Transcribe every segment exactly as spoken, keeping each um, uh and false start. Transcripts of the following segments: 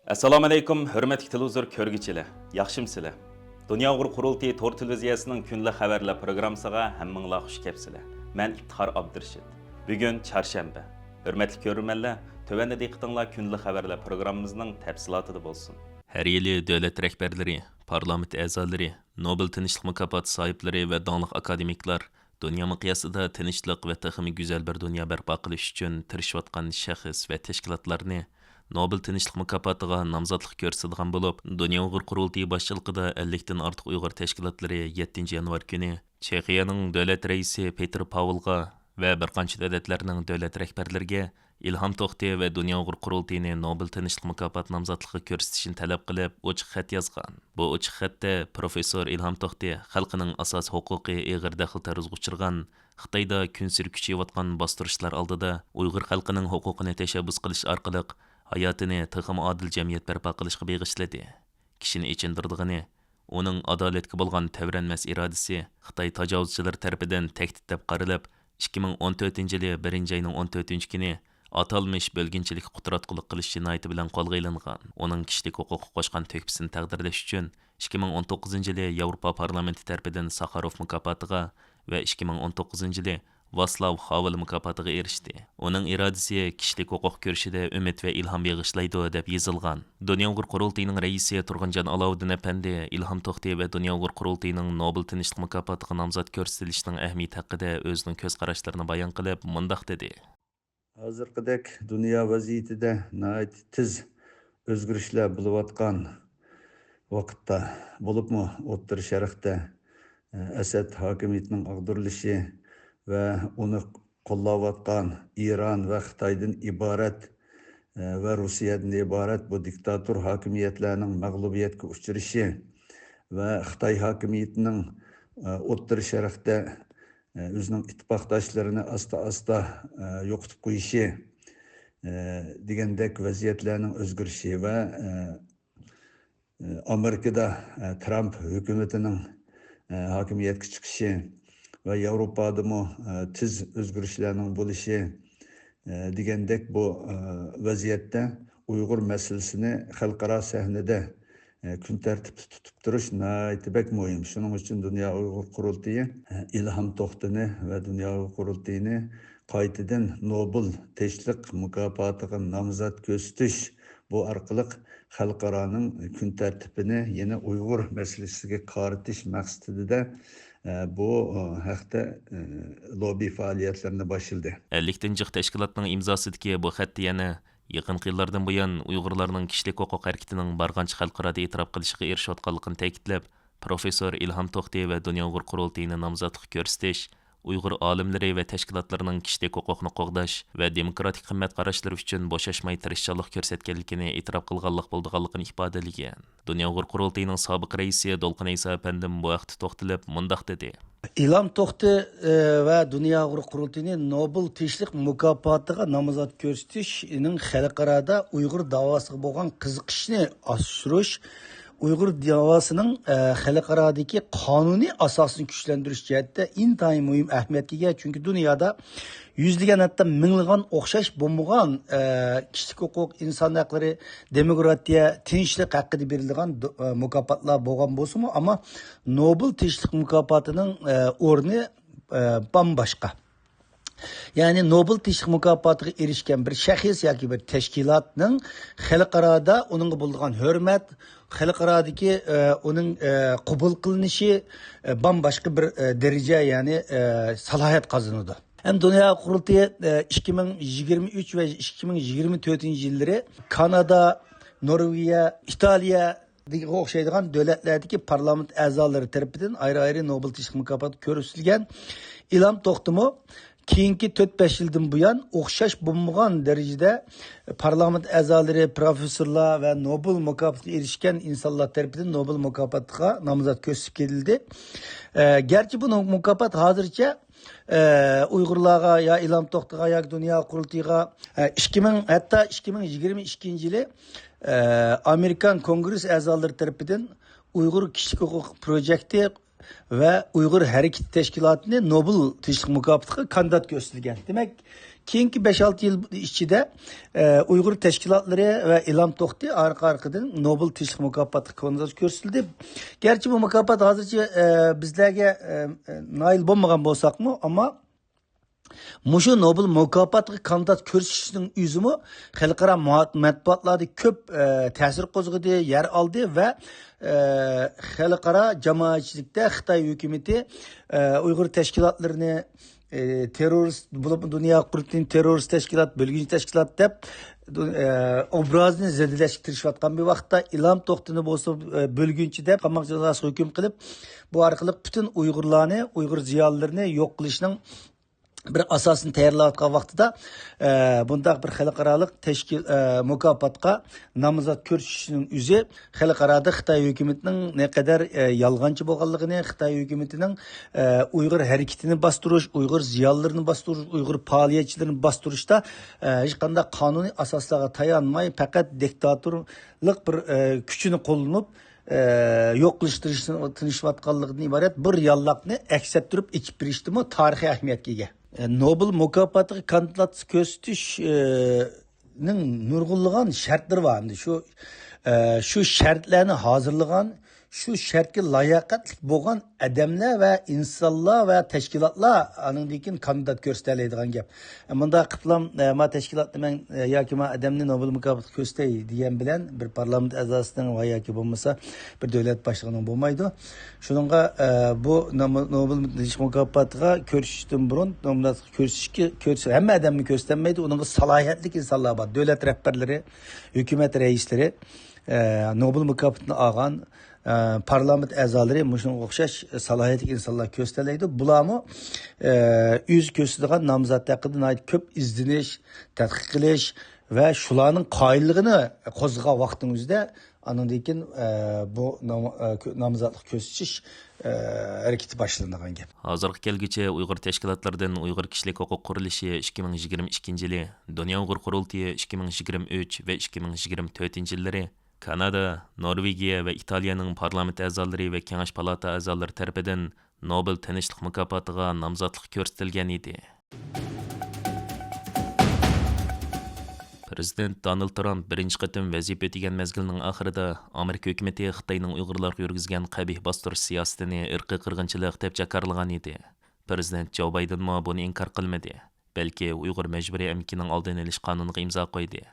ئەسسالامۇئەلەيكۇم، ھۆرمەتلىك تېلېۋىزور كۆرگۈچىلەر، ياخشىمۇسىلەر؟ دۇنيا ئۇيغۇر قۇرۇلتىيى تور تېلېۋىزىيەسىنىڭ كۈنلۈك خەۋەرلەر پروگراممىسىغا ھەممىڭلار خۇش كەپسىلەر. مەن ئىپتىخار ئابدۇرېشىت. بۈگۈن چارشەنبە. ھۆرمەتلىك كۆرۈرمەنلەر، تۆۋەندە دىققىتىڭلار كۈنلۈك خەۋەرلەر پروگراممىمىزنىڭ تەپسىلاتىدا بولسۇن. ھەر يىلى دۆلەت رەھبەرلىرى، پارلامېنت ئەزالىرى نوبېل تىنچلىق مۇكاپاتى ساھىبلىرى ۋە داڭلىق ئاكادېمىكلار دۇنيا مىقياسىدا تىنچلىق ۋە تېخىمۇ گۈزەل بىر دۇنيا بەرپا قىلىش ئۈچۈن تىرىشىۋاتقان شەخس ۋە تەشكىلاتلارنى نوبېل تىنچلىق مۇكاپاتىغا نامزاتلىق كۆرسىتىدىغان بولۇپ، دۇنيا ئۇيغۇر قۇرۇلتىيى باشچىلىقىدا ئەللىكتىن ئارتۇق ئۇيغۇر تەشكىلاتلىرى يەتتىنچى يانۋار كۈنى چېخىيەنىڭ دۆلەت رەئىسى پېتېر پاۋېلغا ۋە بىر قانچە دۆلەتلەرنىڭ دۆلەت رەھبەرلىرىگە ئىلھام توختى ۋە دۇنيا ئۇيغۇر قۇرۇلتىيىنى نوبېل تىنچلىق مۇكاپاتى نامزاتلىقىغا كۆرسىتىشنى تەلەپ قىلىپ، ئوچۇق خەت يازغان. بۇ ئوچۇق خەتتە پروفېسسور ئىلھام توختى خەلقىنىڭ ئاساسىي ھوقۇقى ئېغىر دەخلى-تەرۇزغا ئۇچرىغان، خىتايدا كۈنسېرى كۈچىيىۋاتقان باستۇرۇشلار ئالدىدا ئۇيغۇر خەلقىنىڭ ھوقۇقىنى تەشەببۇس قىلىش ئارقىلىق ھاياتىنى تېخىمۇ ئادىل جەمئىيەت بەرپا قىلىشقا بېغىشلىدى. كىشىنى ئېچىندۇرىدىغىنى، ئۇنىڭ ئادالەتكە بولغان تەۋرەنمەس ئىرادىسى خىتاي تاجاۋۇزچىلىرى تەرىپىدىن تەھدىت دەپ قارىلىپ، ئىككى مىڭ ئون تۆتىنچى يىلى بىرىنچى ئاينىڭ ئون تۆتىنچى كۈنى ئاتالمىش بۆلگۈنچىلىككە قۇتراتقۇلۇق قىلىش جىنايىتى بىلەن قولغا ئېلىنغان. ئۇنىڭ كىشىلىك ھوقۇققا قوشقان تۆھپىسىنى تەقدىرلەش ئۈچۈن، ئىككى مىڭ ئون توققۇزىنچى يىلى ياۋروپا پارلامېنتى تەرىپىدىن ساخاروف مۇكاپاتىغا ۋە ئىككى مىڭ ئون توققۇزىنچى يىلى ۋاسلاۋ ھاۋېل مۇكاپاتىغا ئېرىشتى. ئۇنىڭ ئىرادىسى كىشىلىك ھوقۇق كۈرىشىدە ئۈمىد ۋە ئىلھام بېغىشلايدۇ، دەپ يېزىلغان. دۇنيا ئۇيغۇر قۇرۇلتىيىنىڭ رەئىسى تۇرغۇنجان ئالاۋۇددىن ئەپەندى ئىلھام توختى ۋە دۇنيا ئۇيغۇر قۇرۇلتىيىنىڭ نوبېل تىنچلىق مۇكاپاتىغا نامزات كۆرسىتىلىشىنىڭ ئەھمىيىتى ھەققىدە ئۆزىنىڭ كۆز قاراشلىرىنى بايان قىلىپ، مۇنداق دېدى. ھازىرقىدەك دۇنيا ۋەزىيىتىدە ناھايىتى تېز ئۆزگىرىشلەر بولۇۋاتقان ۋاقىتتا، بولۇپمۇ ئوتتۇرا شەرقتە، ئە، ئەسەد ھاكىمىيىتىنىڭ ئاغدۇرۇلۇشى ۋە ئۇنى قوللاۋاتقان ئىران ۋە خىتايدىن ئىبارەت، ئە، ۋە روسىيەدىن ئىبارەت بۇ دىكتاتور ھاكىمىيەتلەرنىڭ مەغلۇبىيەتكە ئۇچرىشى ۋە خىتاي ھاكىمىيىتىنىڭ، ئە، ئوتتۇرا شەرقتە، ئە، ئۆزىنىڭ ئىتتىپاقداشلىرىنى ئاستا-ئاستا، ئە، يوقىتىپ قويۇشى، ئە، دېگەندەك ۋەزىيەتلەرنىڭ ئۆزگىرىشى ۋە، ئە، ئامېرىكىدا، ئە، ترامپ ھۆكۈمىتىنىڭ، ئە، ھاكىمىيەتكە چىقىشى ۋە ياۋروپادىمۇ، ئە، تېز ئۆزگىرىشلەرنىڭ بولۇشى، ئە، دېگەندەك بۇ، ئە، ۋەزىيەتتە ئۇيغۇر مەسىلىسىنى خەلقئارا سەھنىدە، ئە، كۈن تەرتىپتە تۇتۇپ تۇرۇش ناھايىتى بەك مۇھىم. شۇنىڭ ئۈچۈن دۇنيا ئۇيغۇر قۇرۇلتىيى، ئە، ئىلھام توختىنى ۋە دۇنيا ئۇيغۇر قۇرۇلتىيىنى قايتىدىن نوبېل تىنچلىق مۇكاپاتىغا نامزات كۆرسىتىش، بۇ ئارقىلىق خەلقئارانىڭ كۈن تەرتىپىنى يەنە ئۇيغۇر مەسىلىسىگە قارىتىش مەقسىتىدە، ئە، بۇ، ئە، ھەقتە، ئە، لوببى پائالىيەتلىرىنى باشلىدى. ئەللىكتىن جىق تەشكىلاتنىڭ ئىمزاسىدىكى بۇ خەتتە يەنە يېقىنقى يىللاردىن بۇيان ئۇيغۇرلارنىڭ كىشىلىك ھوقۇق ھەرىكىتىنىڭ بارغانچە خەلقئارادا ئېتىراپ قىلىشىغا ئېرىشىۋاتقانلىقىنى تەكىتلەپ، پروفېسسور ئىلھام توختى ۋە دۇنيا ئۇيغۇر قۇرۇلتىيىنى نامزاتلىققا كۆرسىتىش، ئۇيغۇر ئالىملىرى ۋە تەشكىلاتلىرىنىڭ كىشىلىك ھوقۇقنى قوغداش ۋە دېموكراتىك قىممەت قاراشلىرى ئۈچۈن بوشاشماي تىرىشچانلىق كۆرسەتكەنلىكىنى ئېتىراپ قىلغانلىق بولىدىغانلىقىنى ئىپادىلىگەن. دۇنيا ئۇيغۇر قۇرۇلتىيىنىڭ سابىق رەئىسى دولقۇن ئەيسا ئەپەندىمۇ بۇ ھەقتە توختىلىپ، مۇنداق دېدى. ئىلھام توختى، ئە، ۋە دۇنيا ئۇيغۇر قۇرۇلتىيىنى نوبېل تىنچلىق مۇكاپاتىغا نامزات كۆرسىتىشنىڭ خەلقئارادا ئۇيغۇر داۋاسىغا بولغان قىزىقىشنى ئاشۇرۇش، ئۇيغۇر داۋاسىنىڭ، ئە، خەلقئارادىكى قانۇنىي ئاساسىنى كۈچلەندۈرۈش جەھەتتە ئىنتايىن مۇھىم ئەھمىيەتكە ئىگە. چۈنكى دۇنيادا يۈزلىگەن، ھەتتا مىڭلىغان ئوخشاش بولمىغان، ئە، كىشىلىك ھوقۇق، ئىنسان ھەقلىرى، دېموكراتىيە، تىنچلىق ھەققىدە بېرىلىدىغان دو-، ئە، مۇكاپاتلار بولغان بولسىمۇ، ئەمما نوبېل تىنچلىق مۇكاپاتىنىڭ، ئە، ئورنى، ئە، بامباشقا. يەنى نوبېل تىنچلىق مۇكاپاتىغا ئېرىشكەن بىر شەخس ياكى بىر تەشكىلاتنىڭ خەلقئارادا ئۇنىڭغا بولىدىغان ھۆرمەت، خەلقئارادىكى، ئە، ئۇنىڭ، ئە، قوبۇل قىلىنىشى، ئە، بامباشقا بىر، ئە، دەرىجە، يەنى، ئە، سالاھىيەت قازىنىدۇ. ھەم دۇنيا قۇرۇلتىيى، ئە، ئىككى مىڭ يىگىرمە ئۈچ ۋە ئىككى مىڭ يىگىرمە تۆتىنچى يىللىرى كانادا، نورۋېگىيە، ئىتالىيە، دېگەنگە ئوخشايدىغان دۆلەتلەردىكى پارلامېنت ئەزالىرى تەرىپىدىن ئايرى-ئايرى نوبېل تىنچلىق مۇكاپاتى كۆرسىتىلگەن. ئىلھام توختىمۇ كېيىنكى تۆت-بەش يىلدىن بۇيان ئوخشاش بولمىغان دەرىجىدە پارلامېنت ئەزالىرى، پروفېسسورلار ۋە نوبېل مۇكاپاتىغا ئېرىشكەن ئىنسانلار تەرىپىدىن نوبېل مۇكاپاتىغا نامزات كۆرسىتىپ كېلىندى. ئە، گەرچە بۇ مۇكاپات ھازىرچە ئە، ئۇيغۇرلارغا يا ئىلھام توختىغا ياكى دۇنيا قۇرۇلتىيىغا، ئە، ئىككى مىڭ، ھەتتا ئىككى مىڭ يىگىرمە ئىككىنچى يىلى، ئە، ئامېرىكان كونگرېس ئەزالىرى تەرىپىدىن ئۇيغۇر كىشىلىك ھوقۇق پروجېكتى ۋە ئۇيغۇر ھەرىكىتى تەشكىلاتىنى نوبېل تىنچلىق مۇكاپاتىغا كاندىدات كۆرسىتىلگەن. دېمەك، كېيىنكى بەش-ئالتە يىل ئىچىدە، ئە، ئۇيغۇر تەشكىلاتلىرى ۋە ئىلھام توختى ئارقا-ئارقىدىن نوبېل تىنچلىق مۇكاپاتىغا كاندىدات كۆرسىتىلدى. گەرچە بۇ مۇكاپات ھازىرچە، ئە، بىزلەرگە، ئە، ئە، نايىل بولمىغان بولساقمۇ، ئەمما مۇشۇ نوبېل مۇكاپاتىغا كاندىدات كۆرسىتىشنىڭ ئۆزىمۇ خەلقئارا مۇ-، مەتبۇئاتلاردا كۆپ، ئە، تەسىر قوزغىدى، يەر ئالدى ۋە، ئە، خەلقئارا جامائەتچىلىكتە خىتاي ھۆكۈمىتى، ئە، ئۇيغۇر تەشكىلاتلىرىنى، ئى، تېررورىست بولۇپمۇ دۇنيا قۇرۇلتىيىنى تېررورىست تەشكىلات، بۆلگۈنچى تەشكىلات دەپ، ئى، ئوبرازىنى زېدىلەشكە تىرىشىۋاتقان بىر ۋاقىتتا، ئىلھام توختىنى بولسا، ئى، بۆلگۈنچى دەپ قاماق جازاسىغا ھۆكۈم قىلىپ، بۇ ئارقىلىق پۈتۈن ئۇيغۇرلارنى، ئۇيغۇر زىيالىيلىرىنى يوق قىلىشنىڭ بىر ئاساسىنى تەييارلاۋاتقان ۋاقتىدا، ئى، بۇنداق بىر خەلقئارالىق تەشكىل-، ئى، مۇكاپاتقا نامزات كۆرسىتىشنىڭ ئۆزى خەلقئارادا خىتاي ھۆكۈمىتىنىڭ نەقەدەر، ئە، يالغانچى بولغانلىقىنى، خىتاي ھۆكۈمىتىنىڭ، ئە، ئۇيغۇر ھەرىكىتىنى باستۇرۇش، ئۇيغۇر زىيالىيلىرىنى باستۇرۇش، ئۇيغۇر پائالىيەتچىلىرىنى باستۇرۇشتا، ئە، ھېچقانداق قانۇنىي ئاساسلارغا تايانماي، پەقەت دىكتاتورلۇق بىر، ئە، كۈچىنى قوللىنىپ، ئە، يوق قىلىش تىرىشىۋاتقانلىقىدىن ئىبارەت بىر رېئاللىقنى ئەكس ئەتتۈرۈپ ئېچىپ بېرىشتىمۇ تارىخىي ئەھمىيەتكە ئىگە. ئە، نوبېل مۇكاپاتىغا كاندىدات كۆرسىتىش، ئە، نىڭ نۇرغۇنلىغان شەرتلىرى بار. ئەمدى شۇ، ئە، شۇ شەرتلەرنى ھازىرلىغان، شۇ شەرتكە لاياقەتلىك بولغان ئادەملەر ۋە ئىنسانلار ۋە تەشكىلاتلار ئانىڭدىن كېيىن كاندىدات كۆرسىتەلەيدىغان گەپ. مۇنداق قىپلام، ئە، ما تەشكىلاتنى مەن، ئە، ياكى ما ئادەمنى نوبېل مۇكاپاتىغا كۆرسىتەي دېگەن بىلەن بىر پارلامېنت ئەزاسىنىڭ ۋە ياكى بولمىسا بىر دۆلەت باشلىقىنىڭ بولمايدۇ. شۇنىڭغا، ئە، بۇ نوبېل، نوبېل تىنچلىق مۇكاپاتىغا كۆرسىتىشتىن بۇرۇن، نومىناتقا كۆرسىتىشكە، كۆرسە-، ھەممە ئادەمنى كۆرسىتەلمەيدۇ. ئۇنىڭغا سالاھىيەتلىك ئىنسانلار بار. دۆلەت رەھبەرلىرى، ھۆكۈمەت رەئىسلىرى، ئە، نوبېل مۇكاپاتىنى ئالغان، ئە، پارلامېنت ئەزالىرى مۇشۇنىڭغا ئوخشاش سالاھىيەتلىك ئىنسانلار كۆرسىتەلەيدۇ. بۇلارمۇ، ئە، ئۆزى كۆرسىتىدىغان نامزات ھەققىدە ناھايىتى كۆپ ئىزدىنىش، تەتقىق قىلىش ۋە شۇلارنىڭ قايىللىقىنى قوزغىغان ۋاقىتنىڭ ئۆزىدە ئانىڭدىن كېيىن، ئە، بۇ نام-، ئە، كۆ-، نامزاتلىق كۆرسىتىش، ئە، ھەرىكىتى باشلىنىدىغان گەپ. ھازىرغا كەلگۈچە ئۇيغۇر تەشكىلاتلىرىدىن ئۇيغۇر كىشىلىك ھوقۇق قۇرۇلۇشى ئىككى مىڭ يىگىرمە ئىككىنچى يىلى، دۇنيا ئۇيغۇر قۇرۇلتىيى ئىككى مىڭ يىگىرمە ئۈچ ۋە ئىككى مىڭ يىگىرمە تۆتىنچى يىللىرى كانادا، نورۋېگىيە ۋە ئىتالىيەنىڭ پارلامېنت ئەزالىرى ۋە كېڭەش پالاتا ئەزالىرى تەرىپىدىن نوبېل تىنچلىق مۇكاپاتىغا نامزاتلىق كۆرسىتىلگەن ئىدى. پىرېزىدېنت دونالد ترامپ بىرىنچى قېتىم ۋەزىپە ئۆتىگەن مەزگىلنىڭ ئاخىرىدا ئامېرىكا ھۆكۈمىتى خىتاينىڭ ئۇيغۇرلارغا يۈرگۈزگەن قەبىھ باستۇرۇش سىياسىتىنى ئىرقىي قىرغىنچىلىق دەپ جاكارلىغان ئىدى. پىرېزىدېنت جو بايدېنمۇ بۇنى ئىنكار قىلمىدى، بەلكى ئۇيغۇر مەجبۇرىي ئەمگىكىنىڭ ئالدىنى ئېلىش قانۇنىغا ئىمزا قويدى.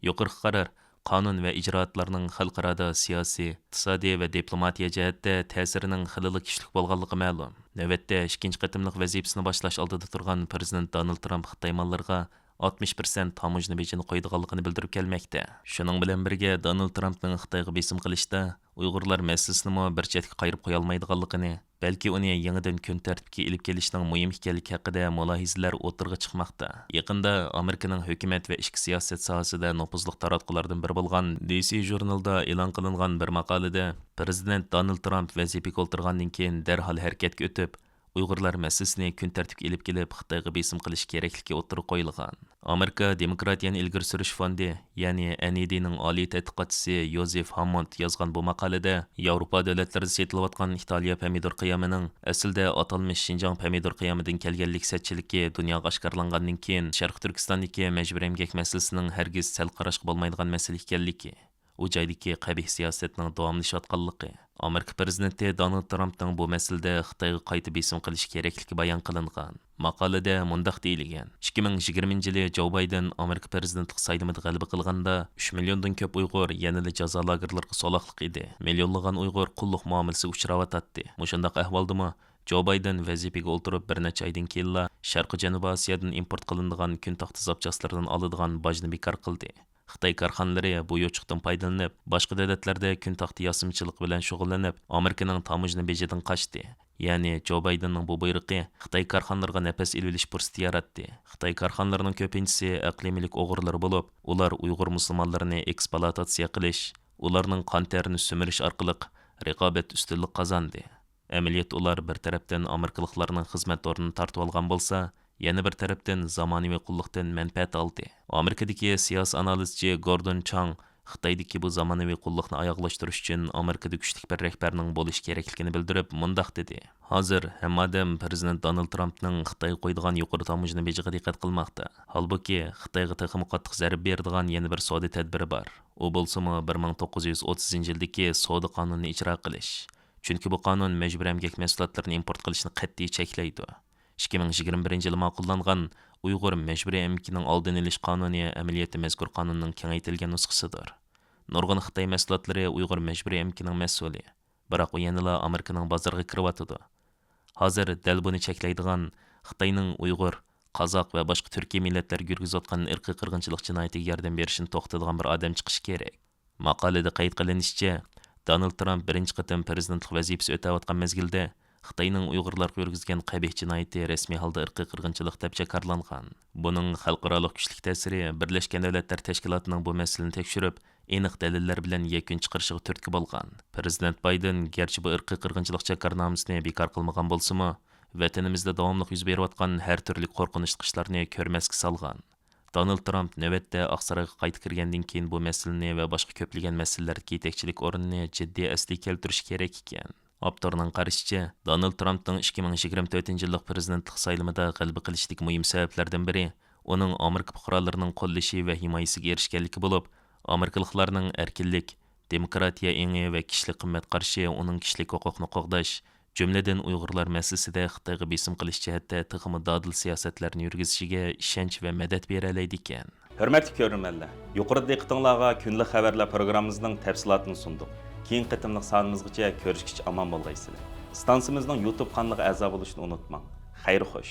يۇقىرىقى قارار قانۇن ۋە ئىجرائاتلارنىڭ خەلقئارادا سىياسىي، ئىقتىسادىي ۋە دىپلوماتىيە جەھەتتە تەسىرىنىڭ خېلىلا كۈچلۈك بولغانلىقى مەلۇم. نۆۋەتتە ئىككىنچى قېتىملىق ۋەزىپىسىنى باشلاش ئالدىدا تۇرغان پىرېزىدېنت دونالد ترامپ خىتاي ماللىرىغا ئاتمىش پىرسەنت تاموژنا بېجىنى قويىدىغانلىقىنى بىلدۈرۈپ كەلمەكتە. شۇنىڭ بىلەن بىرگە، دونالد ترامپنىڭ خىتايغا بېسىم قىلىشتا ئۇيغۇرلار مەسىلىسىنىمۇ بىر چەتكە قايرىپ قويالمايدىغانلىقىنى، بەلكى ئۇنى يېڭىدىن كۈن تەرتىپكە ئېلىپ كېلىشنىڭ مۇھىم ئىكەنلىكى ھەققىدە مۇلاھىزىلەر ئوتتۇرىغا چىقماقتا. يېقىندا ئامېرىكىنىڭ ھۆكۈمەت ۋە ئىچكى سىياسەت ساھەسىدە نوپۇزلۇق تاراتقۇلاردىن بىرى بولغان دى سى ژۇرنىلىدا ئېلان قىلىنغان بىر ماقالىدە، پىرېزىدېنت دونالد ترامپ ۋەزىپىگە ئولتۇرغاندىن كېيىن دەرھال ھەرىكەتكە ئۆتۈپ، ئۇيغۇرلار مەسىلىسىنى كۈن تەرتىپكە ئېلىپ كېلىپ، خىتايغا بېسىم قىلىش كېرەكلىكى ئوتتۇرىغا قويۇلغان. ئامېرىكا دېموكراتىيەنى ئىلگىرى سۈرۈش فوندى، يەنى ئېن ئى دى نىڭ ئالىي تەتقىقاتچىسى يوزېف ھامموند يازغان بۇ ماقالىدە، ياۋروپا دۆلەتلىرىدە سېتىلىۋاتقان ئىتالىيە پەمىدۇر قىيامىنىڭ ئەسلىدە ئاتالمىش شىنجاڭ پەمىدۇر قىيامىدىن كەلگەنلىكى سەتچىلىكى دۇنياغا ئاشكارىلانغاندىن كېيىن، شەرقىي تۈركىستاندىكى مەجبۇرىي ئەمگەك مەسىلىسىنىڭ ھەرگىز سەل قاراشقا بولمايدىغان مەسىلە ئىكەنلىكى، ئۇ جايدىكى قەبىھ سىياسەتنىڭ داۋاملىشىۋاتقانلىقى، ئامېرىكا پىرېزىدېنتى دونالد ترامپنىڭ بۇ مەسىلىدە خىتايغا قايتا بېسىم قىلىش كېرەكلىكى بايان قىلىنغان. ماقالىدە مۇنداق دېيىلگەن: «ئىككى مىڭ يىگىرمىنچى يىلى جو بايدېن ئامېرىكا پىرېزىدېنتلىق سايلىمىدا غەلىبە قىلغاندا، ئۈچ مىليوندىن كۆپ ئۇيغۇر يەنىلا جازا لاگېرلىرىغا سولاقلىق ئىدى. مىليونلىغان ئۇيغۇر قۇللۇق مۇئامىلىسىگە ئۇچراۋاتاتتى. مۇشۇنداق ئەھۋالدىمۇ جو بايدېن ۋەزىپىگە ئولتۇرۇپ بىر نەچچە ئايدىن كېيىنلا شەرقىي جەنۇبىي ئاسىيادىن ئىمپورت قىلىنىدىغان كۈن تاختە زاپچاسلىرىدىن ئالىدىغان باجنى بىكار قىلدى.» خىتاي كارخانىلىرى بۇ يوچۇقتىن پايدىلىنىپ، باشقا دۆلەتلەردە كۈن تاختە ياسىمىچىلىقى بىلەن شۇغۇللىنىپ، ئامېرىكىنىڭ تاموژنا بېجىدىن قاچتى. يەنى جو بايدېننىڭ بۇ بۇيرۇقى خىتاي كارخانىلىرىغا نەپەس ئېلىۋېلىش پۇرسىتى ياراتتى. خىتاي كارخانىلىرىنىڭ كۆپىنچىسى ئەقلىي مۈلۈك ئوغرىلىرى بولۇپ، ئۇلار ئۇيغۇر مۇسۇلمانلىرىنى ئېكسپلۇئاتاتسىيە قىلىش، ئۇلارنىڭ قان تەرىنى سۈمۈرۈش ئارقىلىق رىقابەت ئۈستۈنلۈك قازاندى. ئەمەلىيەتتە ئۇلار بىر تەرەپتىن ئامېرىكىلىقلارنىڭ خىزمەت ئورنىنى تارتىۋالغان بولسا، يەنە بىر تەرەپتىن زامانىۋى قۇللۇقتىن مەنپەئەت ئالدى. ئامېرىكىدىكى سىياسىي ئانالىزچى گوردون چاڭ خىتايدىكى بۇ زامانىۋى قۇللۇقنى ئاياغلاشتۇرۇش ئۈچۈن ئامېرىكىدا كۈچلۈك بىر رەھبەرنىڭ بولۇشى كېرەكلىكىنى بىلدۈرۈپ، مۇنداق دېدى: «ھازىر ھەممە ئادەم پىرېزىدېنت دونالد ترامپنىڭ خىتايغا قويىدىغان يۇقىرى تاموژنا بېجىغا دىققەت قىلماقتا. ھالبۇكى، خىتايغا تېخىمۇ قاتتىق زەربە بېرىدىغان يەنە بىر سودا تەدبىرى بار. ئۇ بولسىمۇ بىر مىڭ توققۇز يۈز ئوتتۇزىنچى يىلدىكى سودا قانۇنىنى ئىجرا قىلىش. چۈنكى بۇ قانۇن مەجبۇرىي ئەمگەك مەھسۇلاتلىرىنى ئىمپورت قىلىشنى قەتئىي چەكلەيدۇ.» ئىككى مىڭ يىگىرمە بىرىنچى يىلى ماقۇللانغان ئۇيغۇر مەجبۇرىي ئەمگىكىنىڭ ئالدىنى ئېلىش قانۇنى ئەمەلىيەتتە مەزكۇر قانۇننىڭ كېڭەيتىلگەن نۇسخىسىدۇر. نۇرغۇن خىتاي مەھسۇلاتلىرى ئۇيغۇر مەجبۇرىي ئەمگىكىنىڭ مەھسۇلى، بىراق ئۇ يەنىلا ئامېرىكىنىڭ بازىرىغا كىرىۋاتىدۇ. ھازىر دەل بۇنى چەكلەيدىغان، خىتاينىڭ ئۇيغۇر، قازاق ۋە باشقا تۈركىي مىللەتلەرگە يۈرگۈزۈۋاتقان ئىرقىي قىرغىنچىلىق جىنايىتىگە ياردەم بېرىشىنى توختىتىدىغان بىر ئادەم چىقىشى كېرەك. ماقالىدە قەيت قىلىنىشىچە، دونالد ترامپ بىرىنچى قېتىم پىرېزىدېنتلىق ۋەزىپىسى ئۆتەۋاتقان مەزگىلدە خىتاينىڭ ئۇيغۇرلارغا يۈرگۈزگەن قەبىھ جىنايىتى رەسمىي ھالدا ئىرقىي قىرغىنچىلىق دەپ جاكارلانغان. بۇنىڭ خەلقئارالىق كۈچلۈك تەسىرى بىرلەشكەن دۆلەتلەر تەشكىلاتىنىڭ بۇ مەسىلىنى تەكشۈرۈپ، ئېنىق دەلىللەر بىلەن يەكۈن چىقىرىشىغا تۈرتكە بولغان. پىرېزىدېنت بايدېن گەرچە بۇ ئىرقىي قىرغىنچىلىق جاكارنامىسىنى بىكار قىلمىغان بولسىمۇ، ۋەتىنىمىزدە داۋاملىق يۈز بېرىۋاتقان ھەر تۈرلۈك قورقۇنچلۇق ئىشلارنى كۆرمەسكە سالغان. دونالد ترامپ نۆۋەتتە ئاقسارايغا قايتا كىرگەندىن كېيىن بۇ مەسىلىنى ۋە باشقا كۆپلىگەن مەسىلىلەردىكى يېتەكچىلىك ئورنىنى جىددىي ئەسلىگە كەلتۈرۈشى كېرەك ئىكەن. ئاپتورنىڭ قارىشىچە، دونالد ترامپنىڭ ئىككى مىڭ يىگىرمە تۆتىنچى يىللىق پىرېزىدېنتلىق سايلىمىدا غەلىبە قىلىشىدىكى مۇھىم سەۋەبلەردىن بىرى ئۇنىڭ ئامېرىكا پۇقرالىرىنىڭ قوللىشى ۋە ھىمايىسىگە ئېرىشكەنلىكى بولۇپ، ئامېرىكىلىقلارنىڭ ئەركىنلىك، دېموكراتىيە ئېڭى ۋە كىشىلىك قىممەت قارىشى ئۇنىڭ كىشىلىك ھوقۇقنى قوغداش، جۈملىدىن ئۇيغۇرلار مەسىلىسىدە خىتايغا بېسىم قىلىش جەھەتتە تېخىمۇ دادىل سىياسەتلەرنى يۈرگۈزۈشىگە ئىشەنچ ۋە مەدەت بېرەلەيدىكەن. ھۆرمەتلىك كۆرۈرمەنلەر، يۇقىرىدا دىققىتىڭلارغا كۈندىلىك خەۋەرلەر پروگراممىمىزنىڭ تەپسىلاتىنى سۇندۇق. كېيىنكى قېتىملىق سانىمىزغىچە كۆرۈشكىچە ئامان بولغايسىلەر. ئىستانسىمىزنىڭ يۇتۇب قانىلىغا ئەزا بولۇشنى ئۇنتۇماڭ. خەير خوش.